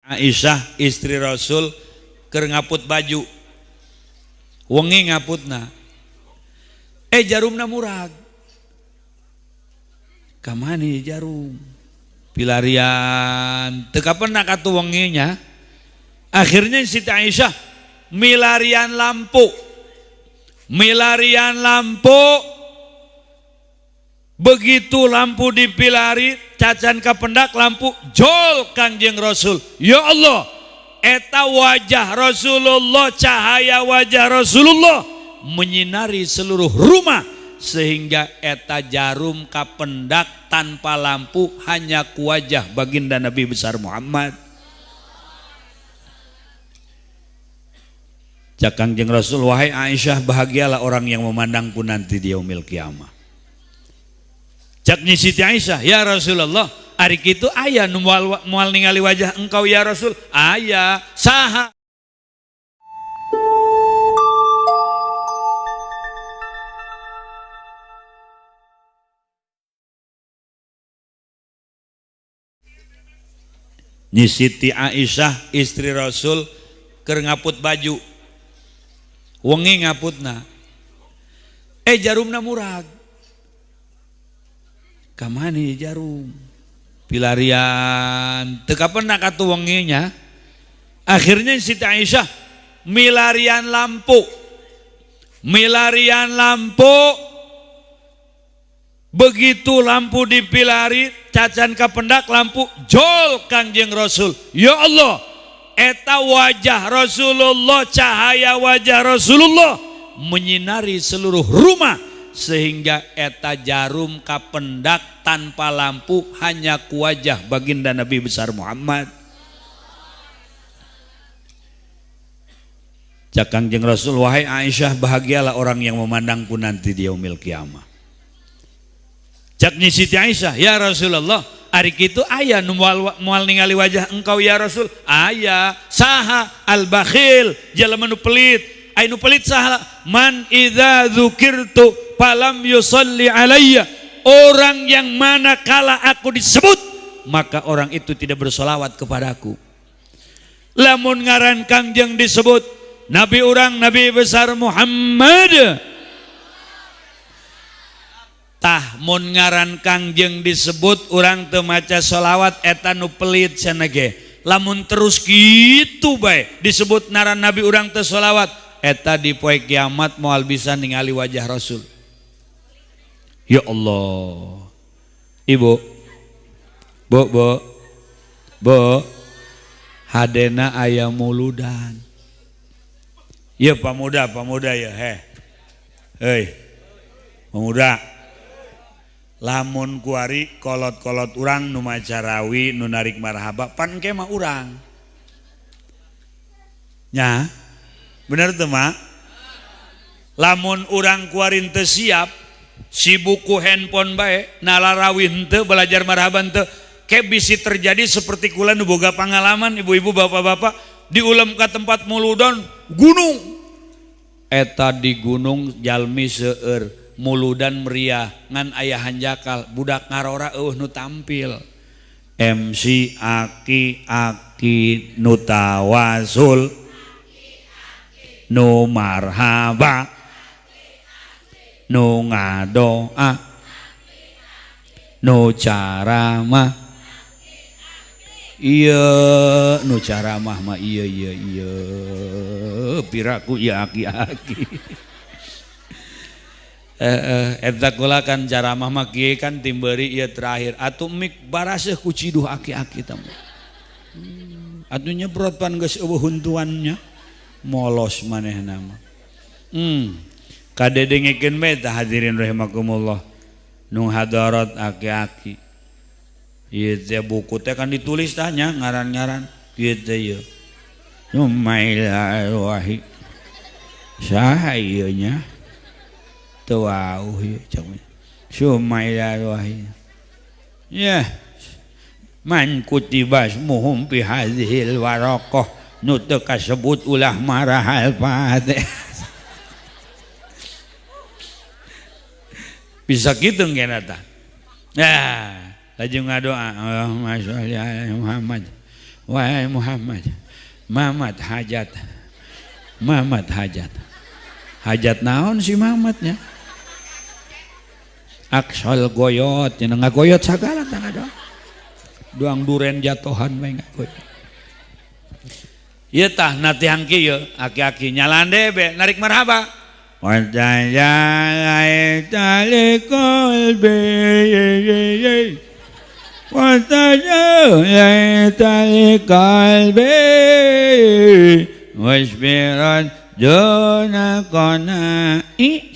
Aisyah istri Rasul keur ngaput baju, wengi ngaputna, jarumna murag, kamana jarum pilarian teu kapenak atuh wenginya. Akhirnya Siti Aisyah milarian lampu, milarian lampu. Begitu lampu dipilari, cacan kapendak lampu jol Kangjeng Rasul. Ya Allah, eta wajah Rasulullah, cahaya wajah Rasulullah menyinari seluruh rumah sehingga eta jarum kapendak tanpa lampu hanya ku wajah baginda Nabi besar Muhammad. Cak Kangjeng Rasul, wahai Aisyah, bahagialah orang yang memandangku nanti di yaumil kiamah. Cak Nyi Siti Aisyah, ya Rasulullah, ari kitu aya nu moal ningali wajah engkau ya Rasul? Aya, saha? Nyi Siti Aisyah istri Rasul keur ngaput baju, wengi ngaputna, jarumna murag, kamana jarum pilarian teu kapenak atuh wenginya. Akhirnya Siti Aisyah milarian lampu, milarian lampu. Begitu lampu dipilari, cacan kapendak lampu jol Kangjeng Rasul. Ya Allah, eta wajah Rasulullah, cahaya wajah Rasulullah menyinari seluruh rumah sehingga eta jarum kapendak tanpa lampu hanya ku wajah baginda Nabi besar Muhammad. Cak Kangjeng Rasul, wahai Aisyah, bahagialah orang yang memandangku nanti di yaumil kiamah. Cak Nyi Siti Aisyah, ya Rasulullah, ari kitu aya nu moal ningali wajah engkau ya Rasul? Aya, saha? Al-bakhil, jalma nu pelit. Ai nu pelit saha? Man idza dzukirtu falam yusalli alayya. Orang yang mana kala aku disebut maka orang itu tidak bersolawat kepadaku. Lamun ngaran Kangjeng disebut, Nabi urang Nabi besar Muhammad, tah mun ngaran Kangjeng disebut urang teu maca solawat, eta nu pelit cenah ge. Lamun terus kitu bae disebut ngaran Nabi urang teu solawat, eta di poe kiamat moal bisa ningali wajah Rasul. Ya Allah. Ibu, bu, bu, bu, hadena aya muludan. Ya pamuda, pamuda ya, heh, hei, pemuda. Lamun kuari kolot-kolot urang nu maca rawi nu narik marhaba pan ke mah urang. Nya, bener teu mak? Lamun urang kuari teu siap, sibuk ku handphone bae, nalarawi henteu, belajar marhaba henteu, ke bisi terjadi seperti kula nu boga pengalaman ibu-ibu bapak-bapak diulem ka tempat muludon gunung. Eta di gunung jalmi seueur, muludan meriah ngan aya hanjakal, budak ngarora eueuh nu tampil. MC aki-aki nu tawasul nu marhaba nu ngadoa nu caramah. Iya nu caramah mah iya iya iya piraku ieu aki-aki. Eta kula kan caramah mah kieu kan timberi ieu terakhir atuh mik baraseuh ku ciduh aki-aki teh. Atuh nyebrot pan geus eueuh huntuannya molos manehna mah. Kadedengekeun bae tah hadirin rahimakumullah nu hadarat aki-aki. Ieu teh buku teh kan ditulis tah nya ngaran-ngaran kieu teh ieu. Sumaila wahi. Saha ieu nya? Teu wauh ieu cak. Sumaila wahi. Ya. Man kutiba ismuhum fi hadhil waraqah nu teu kasebut ulah marah al-Fatihah. Bisa kitu ngena tah. Nah, laju ngadoa, Allahumma sholli ala Muhammad Wahai Muhammad, Mamat hajat. Mamat hajat. Hajat naon si Mamatnya? Aksal goyot, cenah ngagoyot sagala tah ngadoa. Duang duren jatohan we ngagoyot. Ieu tah natihang kieu aki-aki nyalande be narik marhaba. Wa tajalikul bi wa tajalikul bi wasbiran duna qana'i.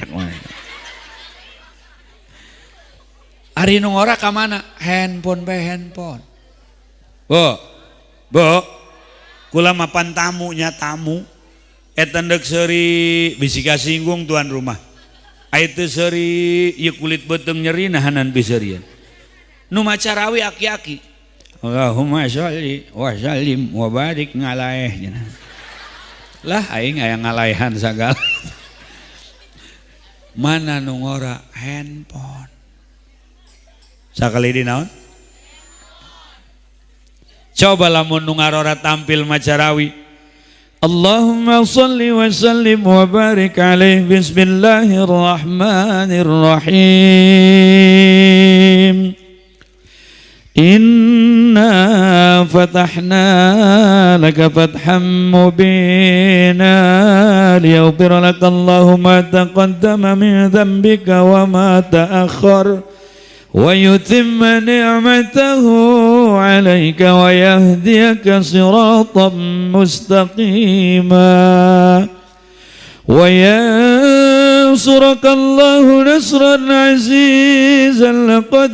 Ari nu ngora ka mana? Handphone be handphone. Bu, bu, kula mapan tamunya tamu. Eta ndek seuri bisi kasinggung tuan rumah. Ai teu seuri ieu kulit beuteung nyeri nahanan piseurian. Nu macarawi aki-aki. Allahumma sholli wa sallim wa barik ngalaeh cenah. Lah aing aya ngalaehan sagala. Mana nu ngora handphone. Sakali di naon? Coba lamun nu ngarora tampil macarawi. Allahumma salli wa sallim wa barik alaihi bismillahirrahmanirrahim. Inna fatahna laka fatham mubina liyaghfira laka Allahu ma taqaddama min dzambika wa ma ta'akhkhar wa yutimma ni'matahu 'alaika wa yahdiyaka siratan mustaqima wa yansuraka Allahu nasran 'azizan laqad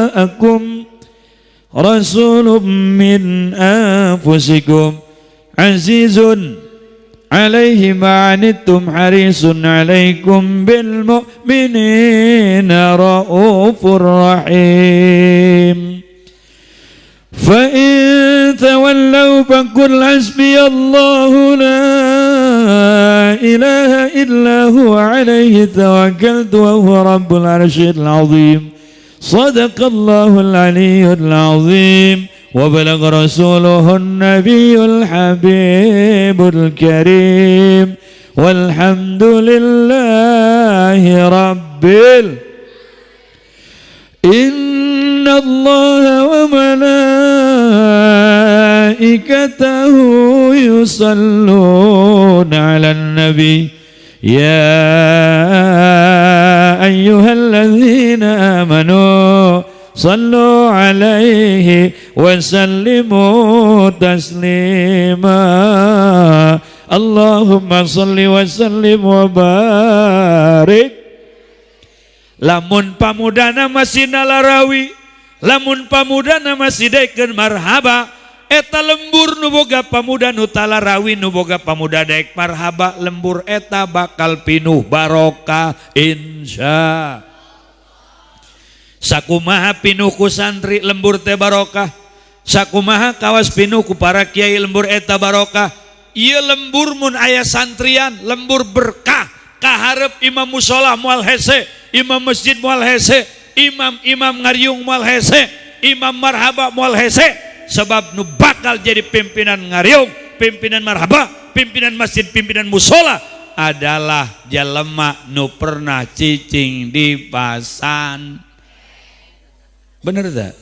ja'akum rasulun min anfusikum 'azizun alaihi ma'anittum harisun alaikum bil mu'minina raufur rahim. Fa in tawallaw faqul hasbiyallahu la ilaha illa huwa alaihi tawakkaltu wa huwa rabbul arsyil azim. Sadaqallahul aliyyul azim. وبلغ رسوله النبي الحبيب الكريم والحمد لله رب إن الله وملائكته يصلون على النبي يا أيها الذين آمنوا صلوا عليه وسلموا تسليما. اللهم صل وسلم وبارك. Lamun pamudana masih nalarawi, lamun pamudana masih daekeun marhaba, eta lembur nu boga pamuda nu talarawi nu boga pamuda daek marhaba, lembur eta bakal pinuh barokah insya. Sakumaha pinuh ku santri lembur teh barokah, sakumaha kawas pinuh ku para kiai lembur eta barokah. Ieu lembur mun aya santrian lembur berkah, kaharep imam musola moal hese, imam masjid moal hese, imam-imam ngariung moal hese, imam marhaba moal hese, sebab nu bakal jadi pimpinan ngariung, pimpinan marhaba, pimpinan masjid, pimpinan musola adalah jelema nu pernah cicing di pasan. Bener tak?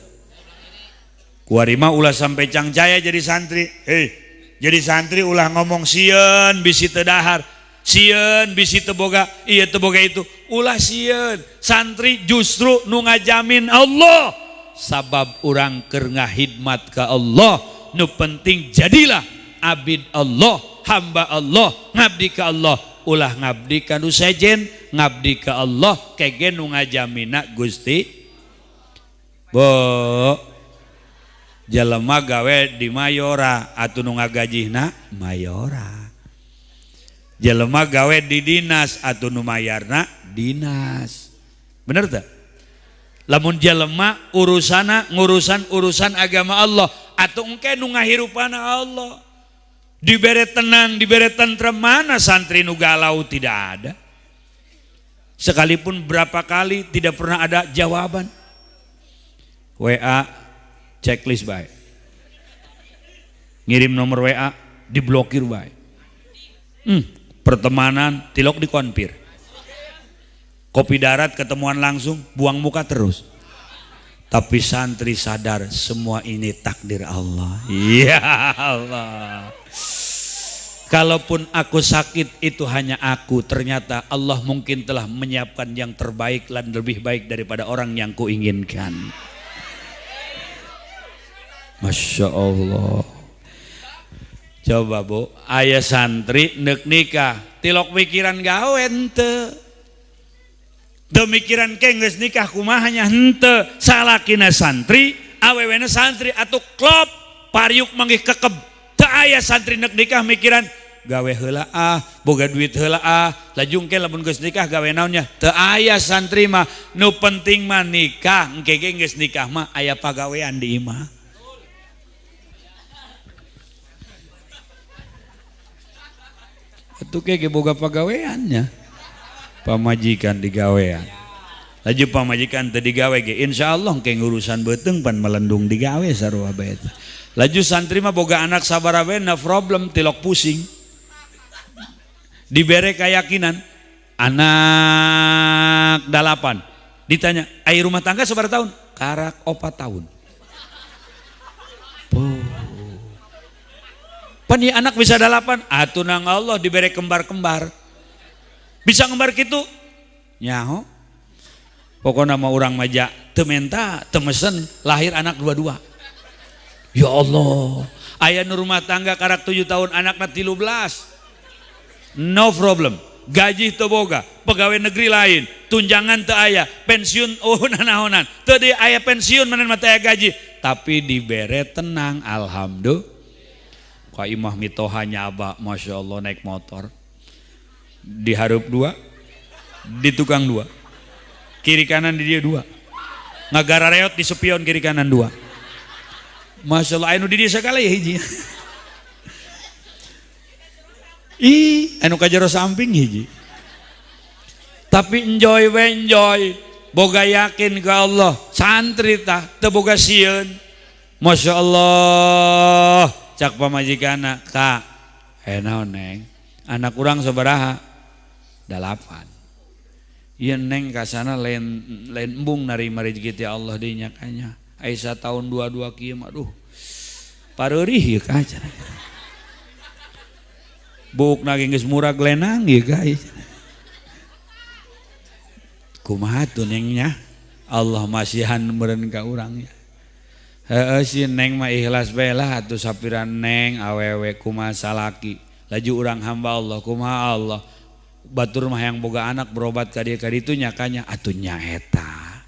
Kuarima ulah sampai cangcaya jadi santri. Hei, jadi santri ulah ngomong sieun bisi teu dahar, sieun bisi teu boga, ieu teu boga itu. Ulah sieun. Santri justru nu ngajamin Allah. Sabab urang keur ngahidmat ka Allah, nu penting jadilah abid Allah, hamba Allah, ngabdi ka Allah. Ulah ngabdi ka nu sejen, ngabdi ka Allah kege nu ngajamina Gusti. Bo, jelema gawe di Mayora atuh nu ngagajihna Mayora. Jelema gawe di dinas atuh nu mayarna dinas. Bener tak? Lamun jelema urusana ngurusan urusan agama Allah atuh engke nu ngahirupana Allah. Dibere tenang, dibere tentrem, mana santri nu galau tidak ada. Sekalipun berapa kali tidak pernah ada jawaban. WA Checklist bae. Ngirim nomor WA diblokir bae. Pertemanan tilok dikonfir. Kopi darat ketemuan langsung buang muka terus. Tapi santri sadar semua ini takdir Allah. Ya Allah. Kalaupun aku sakit itu hanya aku. Ternyata Allah mungkin telah menyiapkan yang terbaik dan lebih baik daripada orang yang kuinginkan. Masya Allah. Coba bu, ayah santri nek nikah, tilok mikiran gawe henteu. Demikian ke geus nikah kumaha nya henteu. Salakina santri, awewena santri atuh klop pariuk manggih kekeb. Teu aya santri nek nikah mikiran gawe heula ah, boga duit heula ah, lajung ke lamun geus nikah gawe naonnya. Teu aya santri mah, nu penting mah nikah, engke ge geus nikah mah aya pagawean di imah. Atuh ke boga pagaweannya. Pamajikan digawean. Laju pamajikan teu digawe ge insyaallah engke ngurusan beuteung pan melendung digawe sarua bae. Laju santri mah boga anak sabaraha bae no problem tilok pusing. Dibere keyakinan anak 8 ditanya ai rumah tangga sabaraha tahun? Karak 4 tahun. Pan ieu anak bisa 8 atuh nang Allah dibere kembar-kembar. Bisa ngembar kitu? Nyaho. Pokona mah urang maja teu menta, teu mesen, lahir anak 22. Ya Allah, aya nu rumah tangga karak 7 tahun anakna 13. No problem. Gaji teu boga, pegawai negeri lain, tunjangan teu aya, pensiun oh nanaonan. Teu di aya pensiun meureun mah teu aya gaji, tapi dibere tenang alhamdulillah. Ka imah mitoha nyaba, Masya Allah naik motor. Di hareup 2, di tukang 2, kiri kanan di dia 2, ngagara reot di sepion kiri kanan 2. Masya Allah, anu di dia sekali ya hiji. Ih, anu kajero samping hiji. Tapi enjoy we enjoy, boga yakin ke Allah, santri tah, teu boga sieun. Masya Allah, cak pamajikana, kak, naon neng, anak urang sabaraha? 8. Ieu neng kasana lain lain embung narima rezeki ti Allah deui nya kanya. Ai tahun 22 kieu mah aduh. Pareurih ieu ka cenah. Buukna ge geus murag lenang ieu ka. Kumaha tuh neng nya? Allah masihan meureun ka urang nya. Heeh si neng mah ikhlas bae lah atuh sapiran neng awewe kumaha salaki. Laju urang hamba Allah kumaha Allah. Batur mah yang boga anak berobat ka dieu ka ditu nya kanya atuh nya eta.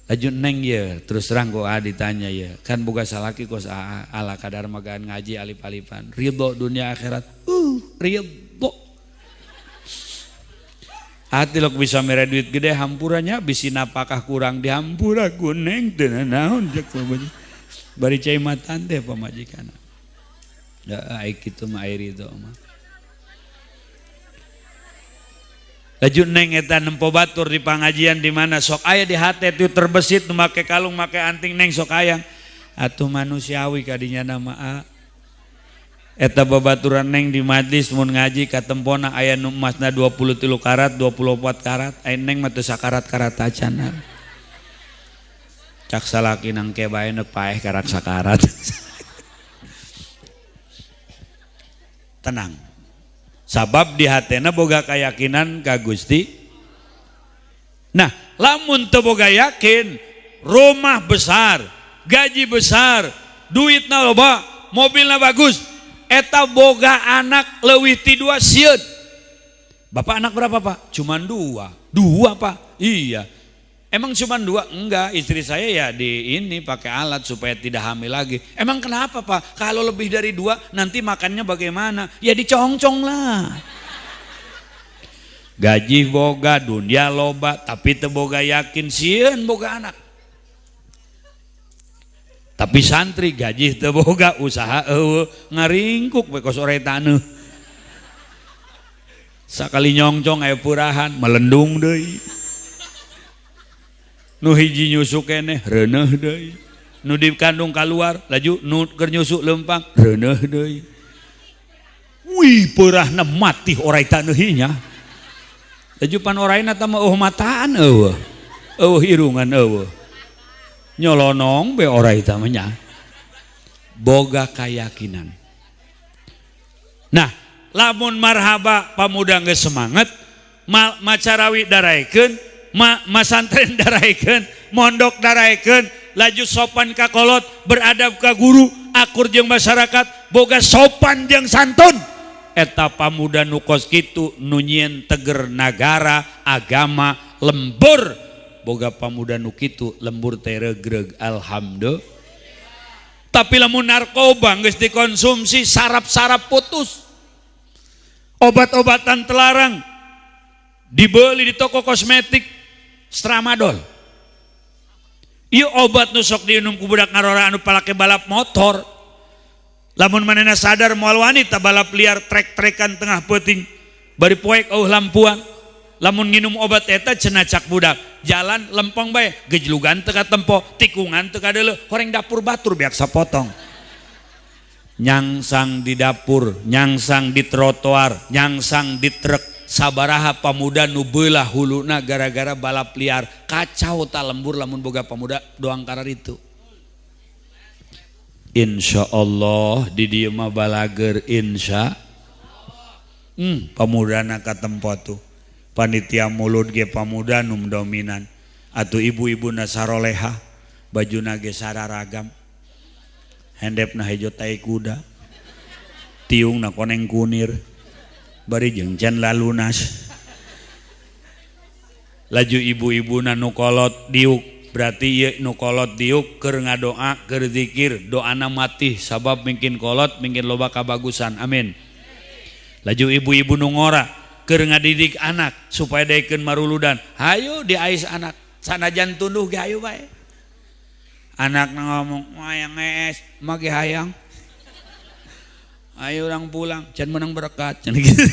Laju neng ye terus terang ku ditanya ye kan boga salaki kos ala kadar magaan ngaji alip-alipan ridho dunia akhirat ridho. Hati lok bisa mere duit gede hampurannya bisi napakah kurang dihampura ku neng teu naon cek bari cai matan teh pamajikanna. Ya ai kitu mah ai ridho mah. Laju neng eta nempo batur di pangajian di mana sok aya di hate itu terbesit nu make kalung make anting neng sok hayang atuh manusiawi kadinya nama a eta babaturan neng di majlis mun ngaji katempona aya nu emasna 23 karat 24 karat aya neng mah teu sakarat-karat acan cak salaki nang ke bae neuk paeh karak sakarat. Tenang. Sabab di hatena boga keyakinan ka Gusti. Nah, lamun teu boga yakin, rumah besar, gaji besar, duitna loba, mobilna bagus, eta boga anak leuwih ti 2 sieun. Bapak anak berapa, Pak? Cuman 2. 2, Pak. Iya. Emang cuman 2? Enggak, istri saya ya di ini pakai alat supaya tidak hamil lagi. Emang kenapa Pak? Kalau lebih dari 2 nanti makannya bagaimana? Ya dicongcong lah. Gaji boga, dunia loba, tapi teu boga yakin sieun boga anak. Tapi santri gaji teu boga, usaha eueuh, ngaringkuk we kos ore taneuh. Sakali nyongcong aya purahan, melendung deui. Nu hiji nyusu keneh reuneuh deui. Nu dikandung keluar, laju nu keur nyusu lempang, reuneuh deui. Wih, peurahna mati orai taneuh nya. Laju pan oraina tah mah eueuh mataan eueuh. Eueuh irungan eueuh. Nyolonong be orai tah mah nya. Boga keyakinan. Nah, lamun marhaba pamuda geus semangat, macarawi daraekeun, masantren daraekeun, mondok daraekeun, laju sopan ka kolot, beradab ka guru, akur jeung masyarakat, boga sopan jeung santun. Eta pamuda nu kos kitu nu nyieun teger nagara, agama, lembur. Boga pamuda nu kitu lembur teh regreg, alhamdulillah. Tapi lamun narkoba geus dikonsumsi, saraf-saraf putus. Obat-obatan terlarang dibeli di toko kosmetik, tramadol. Ieu obat nu sok diinum ku budak ngarora anu palake balap motor. Lamun manehna sadar moal wani ta balap liar trek-trekan tengah peuting. Bari poek eueuh lampuan. Lamun nginum obat eta cenah cak budak, jalan lempeng bae, gejlugan teu katempo, tikungan teu kadeuleu, horeng dapur batur beak sapotong. Nyangsang di dapur, nyangsang di trotoar, nyangsang di truk, sabaraha pamuda nu beulah huluna gara-gara balap liar. Kacau ta lembur lamun boga pamuda doang kararitu. Insya Allah di dieu mah balager insya. Pamudana katempo tuh. Panitia mulud ge pamuda nu dominan. Atuh ibu-ibuna saroleha, bajuna ge sararagam. Hendepna hejo tai kuda. Tiungna koneng kunir. Bari jeung can lalunas. Laju ibu-ibuna nu kolot diuk, berarti ieu nu kolot diuk keur ngadoa, keur zikir, doana matih sabab mungkin kolot mungkin loba kabagusan. Amin. Laju ibu-ibu nu ngora keur ngadidik anak supaya daekeun maruludan, hayu diais anak, sanajan tunduh ge hayu bae. Anak ngomong hayang ngees, mah ge hayang. Ayo orang pulang, can menang berkat, can gitu.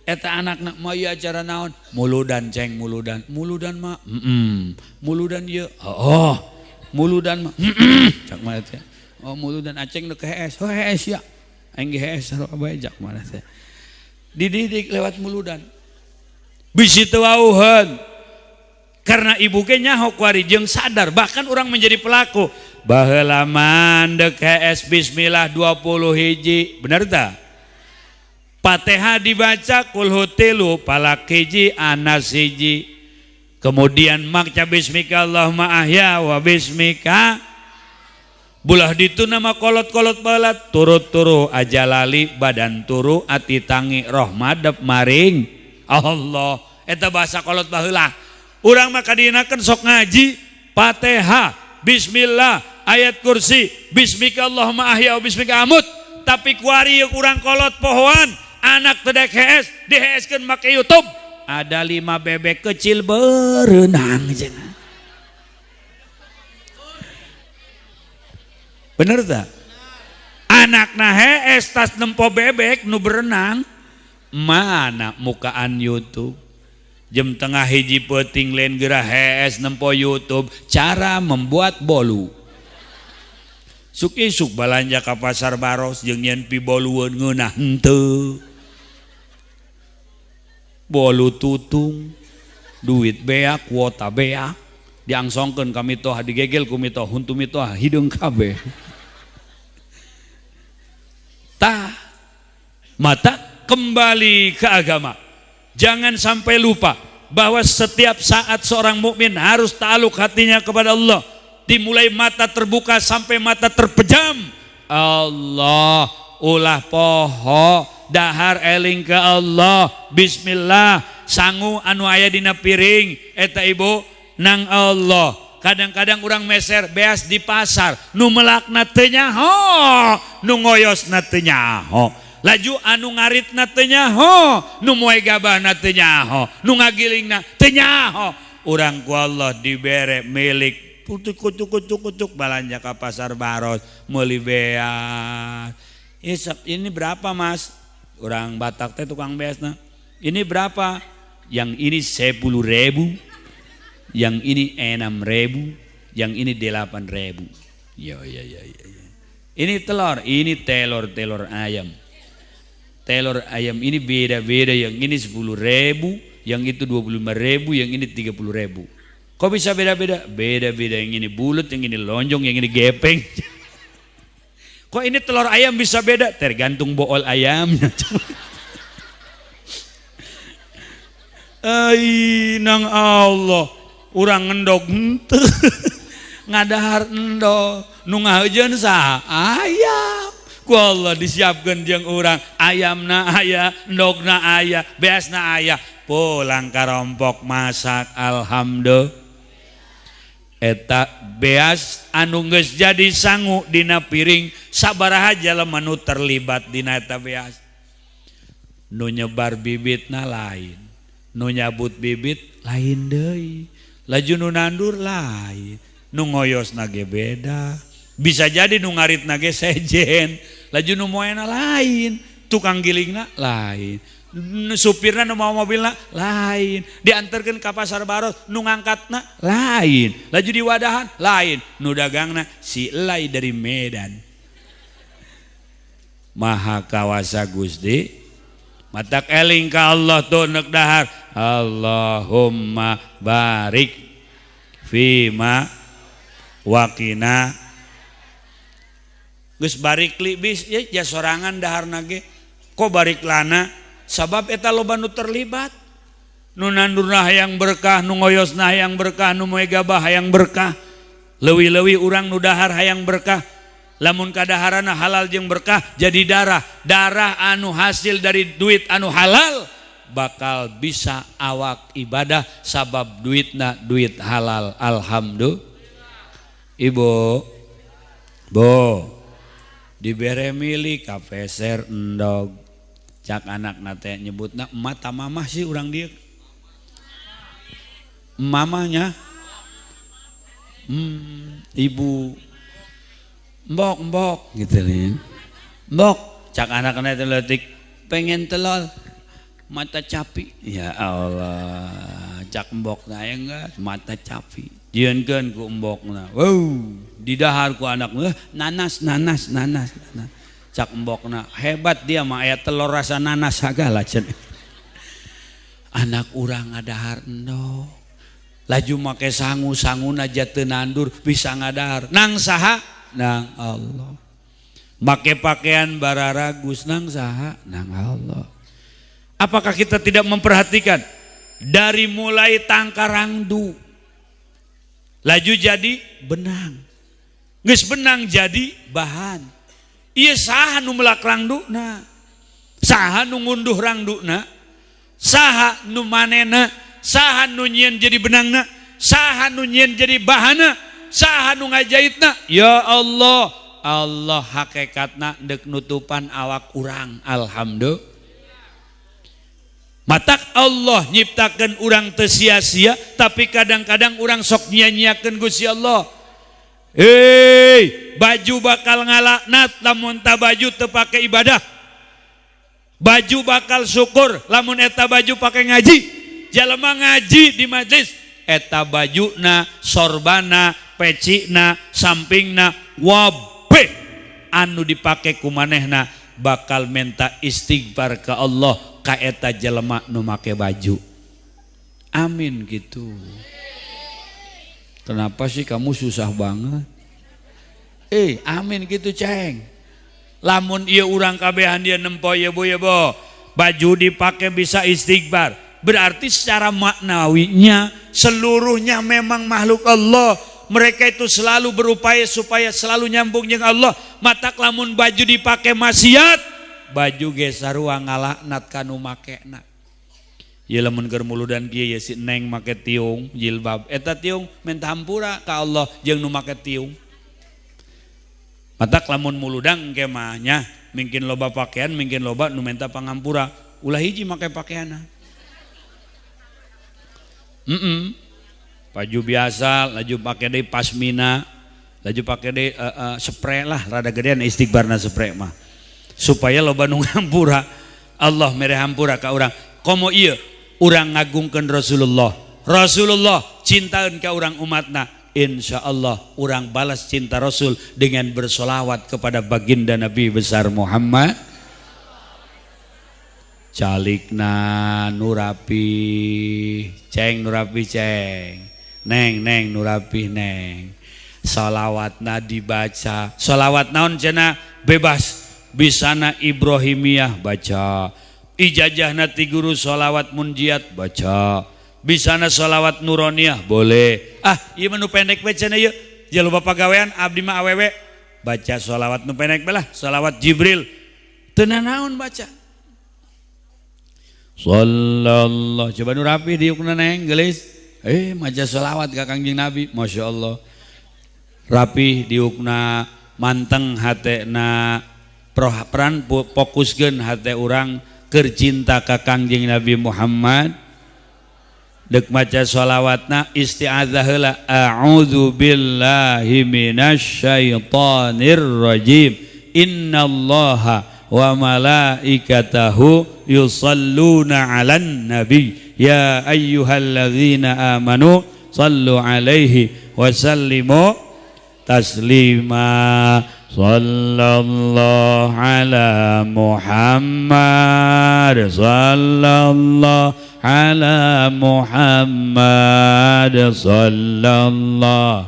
Eta anakna mah ieu acara naon? Muludan ceng, muludan. Muludan mah, Muludan ieu, oh. Muludan mah, Cak mah teh. Oh muludan aceng nu hees, oh hees ya. Aing ge hees sarua bae cak mah teh. Dididik lewat muludan. Bisi teu wauheun. Karena ibu ge nyaho kuari jeung sadar, bahkan orang menjadi pelaku. Baheula mandek hees bismillah 20 hiji, bener ta? Fatihah dibaca kulhu tilu palak hiji anas hiji. Kemudian maca bismika Allahumma ahya wa bismika. Bulah ditu nama kolot-kolot balat turut-turu aja lali badan turu ati tangi roh madep maring Allah. Eta bahasa kolot baheula. Urang mah kadienakeun sok ngaji Fatihah, bismillah, ayat kursi, bismika Allahumma ahya wa bismika amut. Tapi kuari urang kolot pohoan, anak teu daek hees, diheeskeun make YouTube. Ada 5 bebek kecil berenang cenah. Bener tak? Anakna hees tas nempo bebek nu berenang, mana mukaan YouTube? Jam tengah hiji peuting lain geura hees nempo YouTube cara membuat bolu. Suk isuk balanja ka pasar Baros jeung nyeun pibolueun ngeunah henteu. Bolu tutung, duit beak, kuota beak, diangsongkeun ka mitoha, digegel ku mitoha, huntu mitoha hideung kabeh. Tah, mata kembali ke agama. Jangan sampai lupa bahwa setiap saat seorang mukmin harus ta'aluk hatinya kepada Allah. Dimulai mata terbuka sampai mata terpejam. Allah, ulah poho, dahar eling ke Allah. Bismillah, sangu anu aya dina piring eta ibu nang Allah. Kadang-kadang urang meser beas di pasar, nu melakna teu nyaho, nu ngoyosna teu nyaho. Laju anu ngaritna teu nyaho, nu moe gabahna teu nyaho, nu ngagilingna teu nyaho. Urang ku Allah dibere milik kucuk kucuk kucuk kucuk balanja ka pasar Baros meuli beas. Ini berapa mas? Orang Batak teh tukang beasna. Ini berapa? Yang ini 10.000, yang ini 6.000, Yang ini 8.000. Ya ya ya ya. Ini telur, ini telur-telur ayam. Telur ayam ini beda-beda, yang ini 10.000, yang itu 25.000, yang ini 30.000. Kok bisa beda-beda? Beda-beda, yang ini bulat, yang ini lonjong, yang ini gepeng. Kok ini telur ayam bisa beda? Tergantung bool ayamnya. Ai nang Allah, urang ngendog henteu. Ngadahar endog, nu ngahujeun saha? Ayam. Ku Allah disiapkeun jeung urang, ayamna aya, endogna aya, beasna aya. Pulang karompok masak, alhamdulillah. Eta beas anu geus jadi sangu dina piring, sabaraha jalema nu terlibat dina eta beas. Nu nyebar bibitna lain, nu nyabut bibit lain deui, laju nu nandur lain, nu ngoyosna ge beda. Bisa jadi nu ngaritna ge sejen, laju nu moena lain, tukang gilingna lain, supirna nu mawa mobilna lain, diantarkeun ka pasar Baros nu ngangkatna lain, laju di wadahan lain, nu dagangna si Elai dari Medan. Maha kawasa Gusti. Matak eling ka Allah tuh nek dahar. Allahumma barik fima waqina. Geus barik li bis ya, ja sorangan daharna ge. Kok barik lana? Sabab eta loba nu terlibat. Nu nandurna hayang berkah, nu ngoyosna hayang berkah, nu moe gabah hayang berkah. Leuwih-leuwih urang nu dahar hayang berkah. Lamun kadaharana halal jeung berkah jadi darah. Darah anu hasil dari duit anu halal bakal bisa awak ibadah sabab duitna duit halal. Alhamdulillah. Ibu, bo, dibere milik kapeser endog. Cak anak nate nyebutna mata mamah sih urang dieu. Mamahnya, ibu, mbok mbok gitu nih. Mbok, cak anak nate letik pengen telur mata capi. Ya Allah, cak mbok na ya enggak mata capi. Jieunkeun ku embokna. Wow, didahar ku anak, nanas nanas nanas nanas. Cak embokna, hebat dia mah aya telur rasa nanas sagala cenah. Anak urang ngadahar endog. Laju make sangu-sanguna teu nandur bisa ngadahar. Nang saha? Nang Allah. Make pakaian bararagus nang saha? Nang Allah. Apakah kita tidak memperhatikan dari mulai tangkarangdu laju jadi benang, geus benang jadi bahan. Ieu saha nu melak rangduna, saha nu ngunduh rangduna, saha nu manena, saha nu nyieun jadi benangna, saha nu nyieun jadi bahana, saha nu ngajaitna. Ya Allah, Allah hakikatna deuk nutupan awak urang. Alhamdulillah. Matak Allah nyiptakeun urang teu sia-sia, tapi kadang-kadang urang sok nyia-nyiakeun Gusti Allah. Hei, baju bakal ngalaknat lamun ta baju teu pake ibadah. Baju bakal syukur lamun eta baju pake ngaji. Jalema ngaji di majlis, eta bajuna, sorbana, pecina, sampingna, wabeh anu dipake ku manehna bakal minta istighfar ke Allah ka eta jelema nu make baju. Amin gitu. Kenapa sih kamu susah banget? Amin gitu ceng. Lamun ieu urang kabehan dia nempo ye bu ye bo. Baju dipake bisa istighfar. Berarti secara maknawinya seluruhnya memang makhluk Allah. Mereka itu selalu berupaya supaya selalu nyambung jeung Allah. Matak lamun baju dipake maksiat, baju ge sarua ngalaknat kanu makena. Ieu lamun keur muludan kieu ye si neng make tiung jilbab, eta tiung minta hampura ka Allah jeung nu make tiung. Matak lamun muludang ke mah nya mungkin loba pakaian, mungkin loba nu minta pangampura, ulah hiji make pakaianna. Baju biasa, laju pake deui pasmina, laju pake deui spray lah, rada gedean istighfarna spray mah. Supaya loba nu ngampura, Allah mere hampura ka urang. Komo ieu urang ngagungkeun Rasulullah. Rasulullah cintaeun ka urang umatna. Insya Allah urang balas cinta Rasul dengan bersolawat kepada baginda Nabi besar Muhammad. Calikna nu rapi, ceng nu rapi ceng, neng neng nu rapi neng. Salawatna dibaca, salawat naon cenah bebas, bisana Ibrahimiyah baca, ijazahna ti guru salawat munjiat baca, bisana salawat nuroniyah boleh. Ah, ieu mah nu pendek we cenah ieu. Jalur bapak gawean abdi mah awewe baca salawat nu pendek bae lah, salawat Jibril. Teu naon baca. Sallallahu, coba nu rapi diukna neng geulis. Maca salawat ka Kangjeng Nabi, Masya Allah. Rapi diukna, manteng hatena, peran fokuskeun hate urang keur cinta ka Kangjeng Nabi Muhammad. Dek maca sholawatna isti'adzah heula, a'udzu billahi minasyaitonir rajim, innallaha wa malaikatahu yusalluna 'alan nabi ya ayyuhalladzina amanu sallu 'alaihi wa sallimu taslima. Sallallahu ala Muhammad, sallallahu ala Muhammad, sallallahu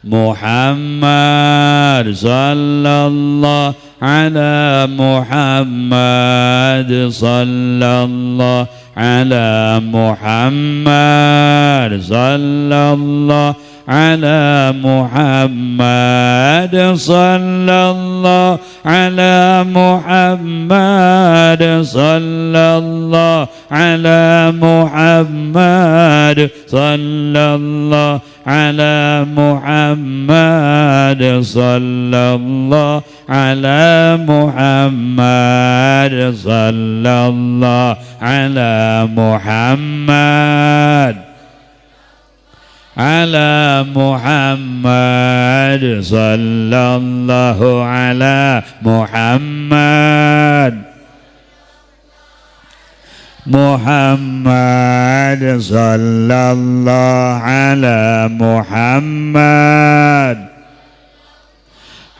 Muhammad, sallallahu ala Muhammad, sallallahu ala Muhammad, sallallahu ala Muhammad, sallallahu ala Muhammad, sallallahu ala Muhammad, sallallahu ala Muhammad, sallallahu ala Muhammad, sallallahu ala Muhammad, ala Muhammad, sallallahu ala Muhammad, Muhammad, sallallahu ala Muhammad,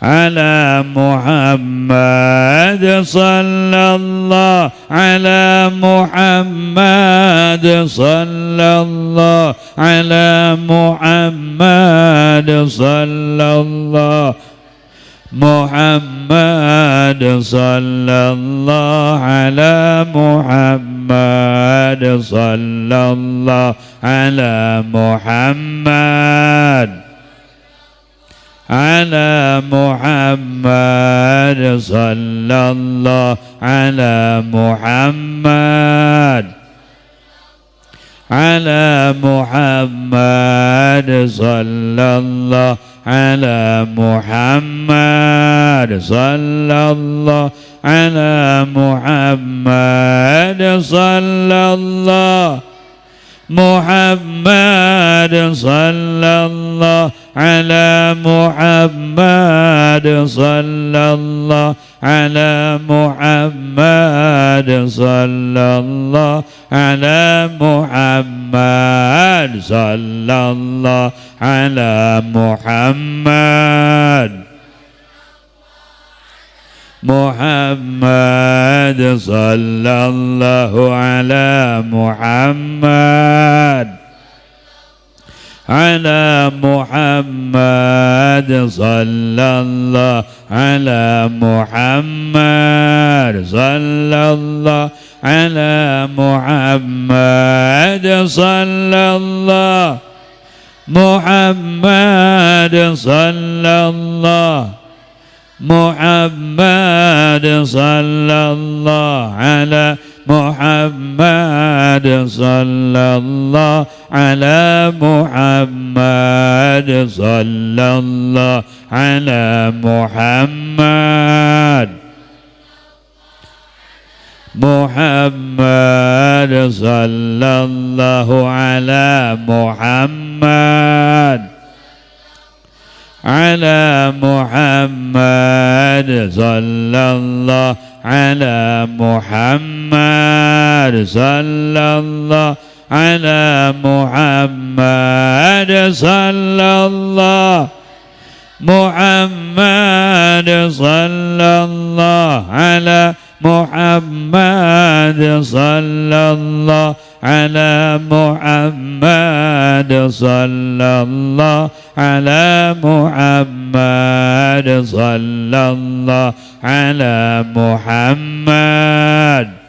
ala Muhammad, sallallahu ala Muhammad, sallallahu ala Muhammad, sallallahu Muhammad, sallallahu ala Muhammad, sallallahu ala Muhammad, ala Muhammad, sallallahu ala Muhammad, ala Muhammad, sallallahu ala Muhammad, sallallahu ala Muhammad, sallallahu Muhammad, sallallahu ala Muhammad, sallallahu ala Muhammad, sallallahu ala Muhammad, sallallahu ala Muhammad, Muhammad, sallallahu ala Muhammad, ala Muhammad, sallallahu ala Muhammad, sallallahu ala Muhammad, sallallahu Muhammad, sallallahu Muhammad, sallallahu ala Muhammad, sallallahu ala Muhammad, sallallahu ala Muhammad, Muhammad, sallallahu ala Muhammad, ala Muhammad, sallallahu ala Muhammad, sallallahu ala Muhammad sallallahu Muhammad sallallahu ala Muhammad sallallahu ala Muhammad sallallahu ala Muhammad sallallahu ala Muhammad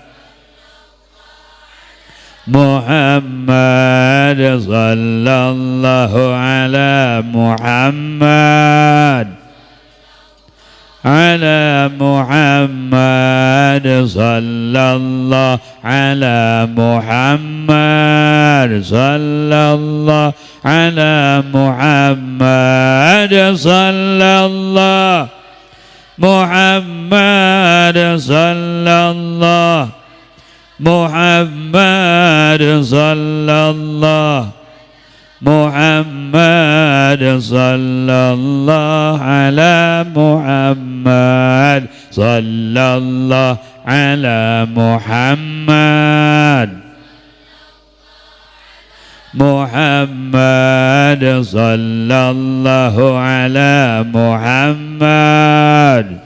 Muhammad sallallahu ala Muhammad ala Muhammad sallallahu ala Muhammad sallallahu ala Muhammad sallallahu Muhammad sallallahu Muhammad sallallahu Muhammad sallallahu ala Muhammad sallallahu ala Muhammad Muhammad sallallahu ala Muhammad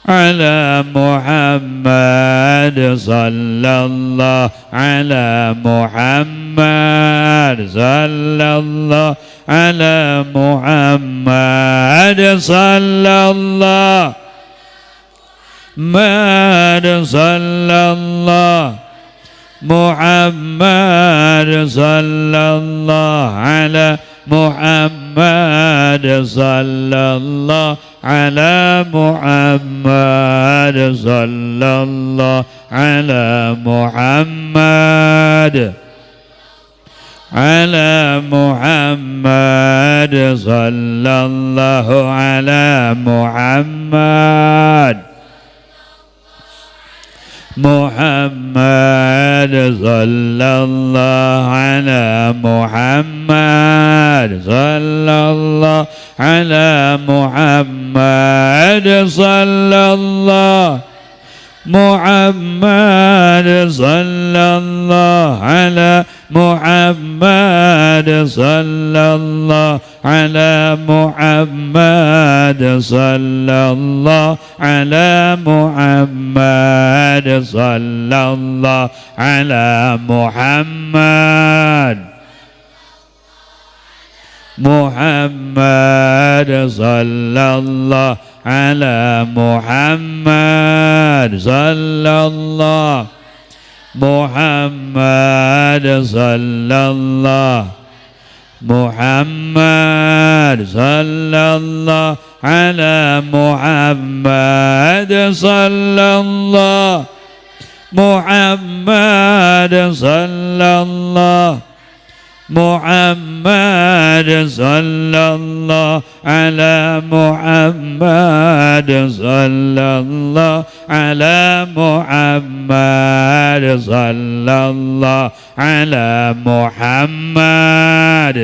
ala Muhammad sallallahu ala Muhammad sallallahu ala Muhammad sallallahu Muhammad sallallahu Muhammad sallallahu ala Muhammad sallallahu ala Muhammad sallallahu ala Muhammad ala Muhammad sallallahu ala Muhammad Muhammad sallallahu ala Muhammad sallallahu ala Muhammad sallallahu Muhammad sallallahu ala Muhammad sallallahu ala Muhammad sallallahu ala Muhammad sallallahu ala Muhammad Muhammad sallallahu ala Muhammad sallallahu Muhammad sallallahu Muhammad sallallahu ala Muhammad sallallahu Muhammad sallallahu Muhammad sallallahu ala Muhammad sallallahu ala Muhammad sallallahu ala Muhammad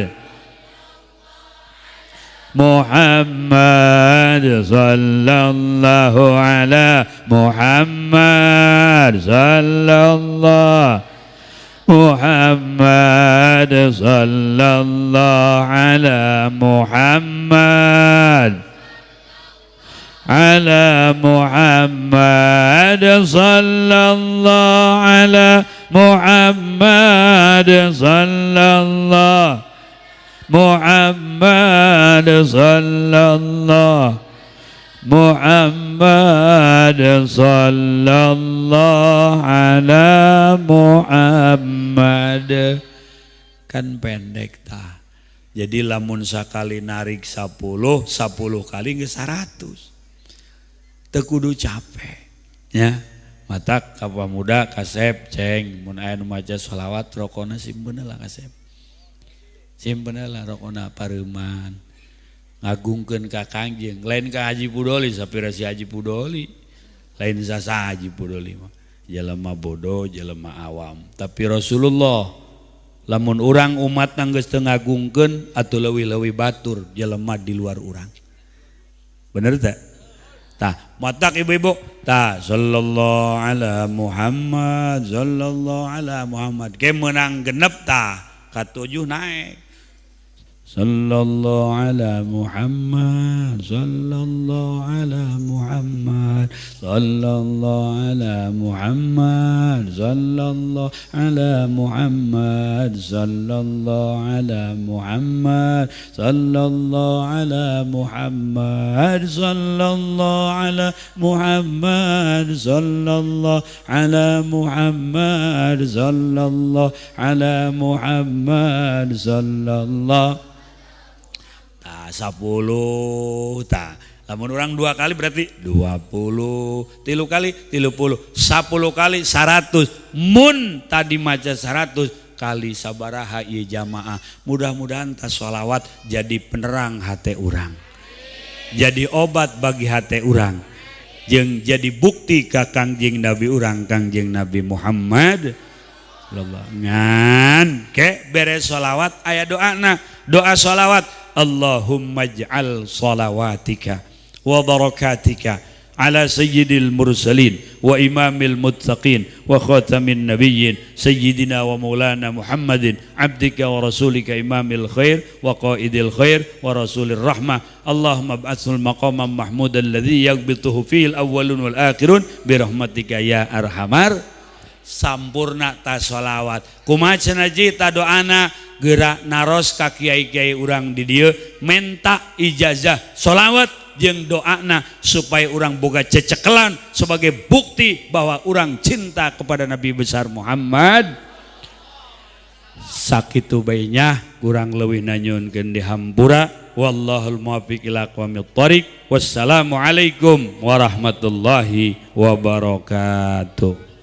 Muhammad sallallahu ala Muhammad sallallahu Muhammad sallallahu ala Muhammad ala Muhammad sallallahu ala Muhammad sallallahu Muhammad sallallahu Muhammad sallallahu ala Muhammad. Kan pendek tah. Jadi lamun sakali narik 10, 10 kali geus 100. Teu kudu capek ya. Matak ka pamuda kasep ceng mun aya nu maca sholawat rokona simpen lah kasep. Simpen lah rokona pareuman. Ngagungkeun ka Kangjeng, lain ka Haji Pudoli, sapira si Haji Pudoli, lain sasa Haji Pudoli mah, jelema bodoh, jelema awam. Tapi Rasulullah, lamun urang umat geus teu ngagungkeun atuh leuwih-leuwih batur jelema di luar urang. Bener teh? Tah, matak ibu-ibu, tah sallallahu ala Muhammad, sallallahu ala Muhammad. Ke menang genep tah, katujuh naik. Sallallahu ala Muhammad, sallallahu ala Muhammad, sallallahu ala Muhammad, sallallahu ala Muhammad, sallallahu ala Muhammad, sallallahu ala Muhammad, sallallahu ala Muhammad, sallallahu ala Muhammad, sallallahu ala Muhammad, sallallahu. Tah 10 tah. Lamun urang dua kali berarti 20, tilu kali 30, 10 kali 100. Mun tadi maca 100 kali sabaraha ieu jamaah. Mudah-mudahan tas sholawat jadi penerang hati urang. Jadi obat bagi hati urang. Jeung jadi bukti ka Kangjeng Nabi urang, Kangjeng Nabi Muhammad. Ngan ke beres sholawat aya doana, doa sholawat. Allahumma ij'al shalawatika wa barakatika ala sayyidil mursalin wa imamil muttaqin wa khatamin nabiyyin sayyidina wa maulana Muhammadin abdika wa rasulika imamil khair wa qaidil khair wa rasulir rahmah. Allahumma ba'athul maqaman mahmudan alladhi yaghbituhu fihil awwalun wal akhirun bi rahmatika ya arhamar. Sampurna ta sholawat. Kumaha cenah ji ta doana geura naros ka kiai-kiai urang di dieu menta ijazah sholawat jeung doana supaya urang boga cecekelan sebagai bukti bahwa urang cinta kepada Nabi besar Muhammad. Sakitu bae nya kurang leuwih nanyunkeun dihampura. Wallahul muwaffiq ila aqwamit thoriq. Wassalamualaikum warahmatullahi wabarakatuh.